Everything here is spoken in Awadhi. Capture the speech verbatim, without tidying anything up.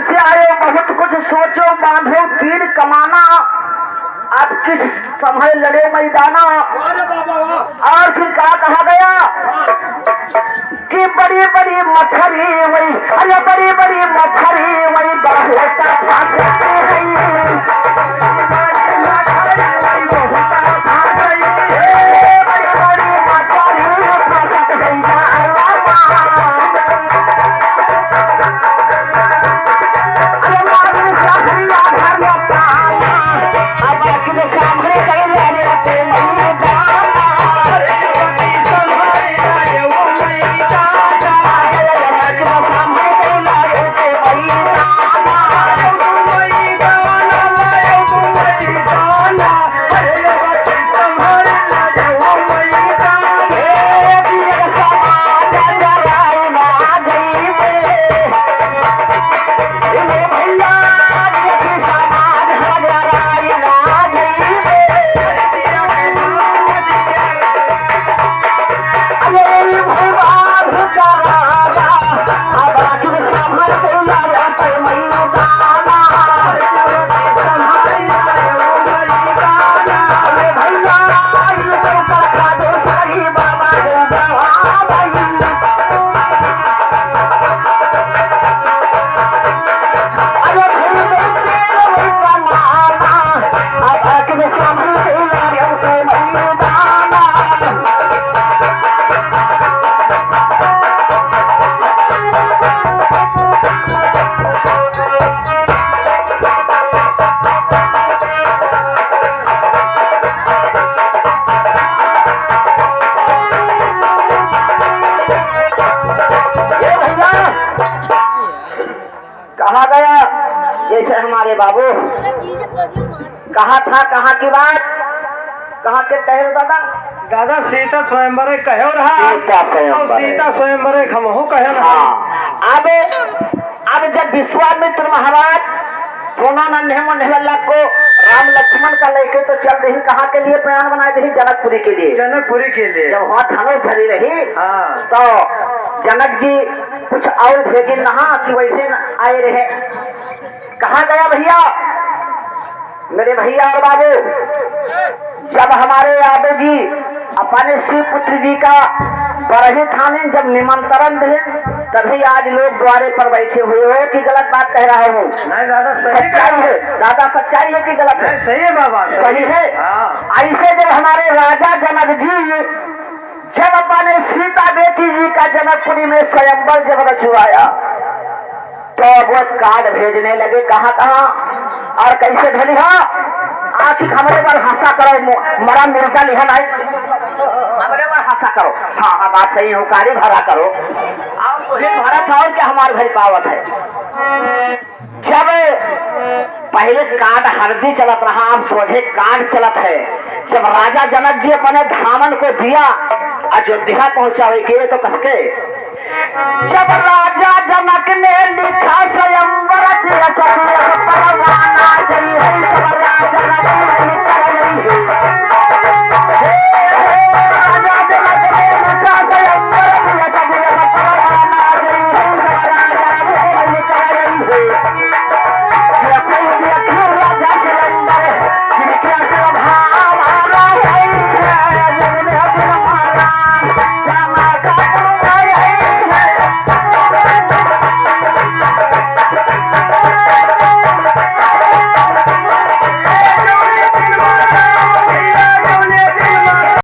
से आयो बहुत कुछ सोचो, बांधो तीर कमाना, अब किस समय लड़े मैदाना। अरे बाबा वाह। और फिर का कहा गया कि बड़ी बड़ी मछली वही, अरे बड़ी बड़ी मछली वही बहुत फंस गई। ये भैया, कहा गया, जैसे हमारे बाबू कहा था, कहाँ की बात, कहाँ के कहे दादा? दादा, सीता स्वयंवर कहो रहा। सीता स्वयंवर। और सीता स्वयंवर हमहू कहे रहा। हाँ, अब, अब जब विश्वामित्र महाराज दोनों नन्हे मुन्हे लल्ला को राम लक्ष्मण का लेके तो चल रही, कहाँ के लिए plan बनाए रही? जनकपुरी के लिए। जनकपुरी के लिए। जब वहाँ धनुष धरी रही, हाँ। तो जनक जी कुछ और भेजिन नहा कि वैसे न आए रहे। कहाँ गया भैया, मेरे भैया और बाबू? जब हमारे यादव जी अपने शिव पुत्र जी का बरही थाने जब निमंत्रण दिए, तभी आज लोग द्वारे पर बैठे हुए हो कि गलत बात कह रहा हूँ? नहीं दादा, सही सच्चाई कहा। है दादा, सच्चाई है कि गलत है? नहीं, सही है बाबा, सही सही है। हाँ। ऐसे जब हमारे राजा जनक जी जब अपने सीता बेटी जी का जनकपुरी में स्वयंवर जब रचवाया, तो वो card भेजने लगे, कहाँ कहाँ और कैसे भेजी? हाँ, आज हमरे पर हंसा करो, मु-, मरा मुर्दा लिहा नहीं, हमरे पर हंसा करो। हाँ, हाँ, बात सही है, हुकारी भरा करो। और तुहे भरत और क्या हमार भरी पावत है? जब पहिले card हरदी चलत रहा, अब सोझे card चलत है। जब राजा जनक जी अपने धामन को दिया, अयोध्या पहुंचावे के तो कसके, जब राजा जनक ने लिखा स्वयंवर दिया, सब परवाना गई है, सब राजा जनक ने लिखा गई।